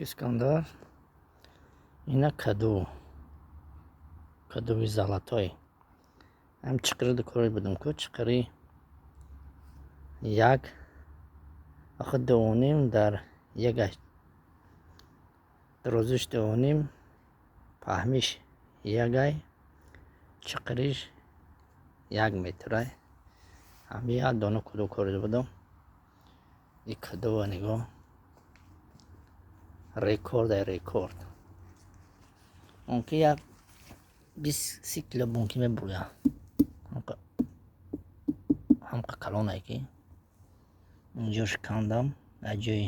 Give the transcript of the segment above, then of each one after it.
Искандар, ина каду, кадуи золотой. Ҳам чиқири кори будам ку, чиқири як охи 2,5 дар ягаш, дарозиш 2,5, паҳмиш ягай, чиқириш 1 метрай. Ҳами як дона каду корида будам. И кадуа нигоҳ, рекордай рекорд. Мумкин як 20-30 кило мумкин мебуря. Ҳамқа калонае, ки инҷош кандам, аз ҷои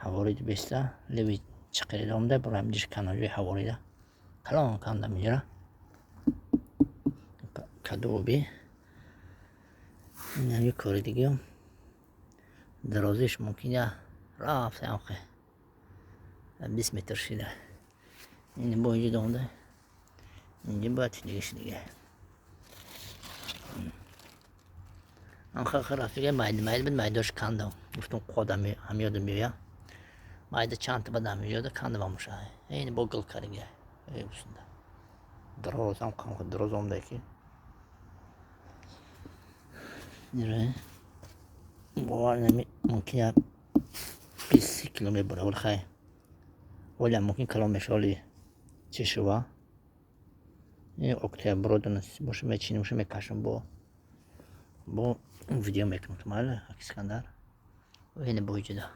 ҳавориди беста леви чиқирида омада, бура ҳаминҷош кандам, ҷои ҳаворида калон кандам инҷора. Кадуби инами кори дигиам, дарозиш мумкин я рафт ҳамқи 20 метр шида. Ин бо инҷо омада, инҷо бояд дигаш дига ҳамха рафтига, майда майда буд, майдош кандам. Гуфтам, қувват ҳамёда меоя, майда чандта бад ҳамёда кандам, ҳамуша ин бо гил карига дароз, ҳам дароз омада, ки бовар нами, мумкин як 20-30 кило мебура. Вале хай, олям мумкин калон меша, оли чӣ шува, октябро боша, мечинем, боша, мекашам, бо видео мекунам. Майли, Искандар, ини бо иҷода.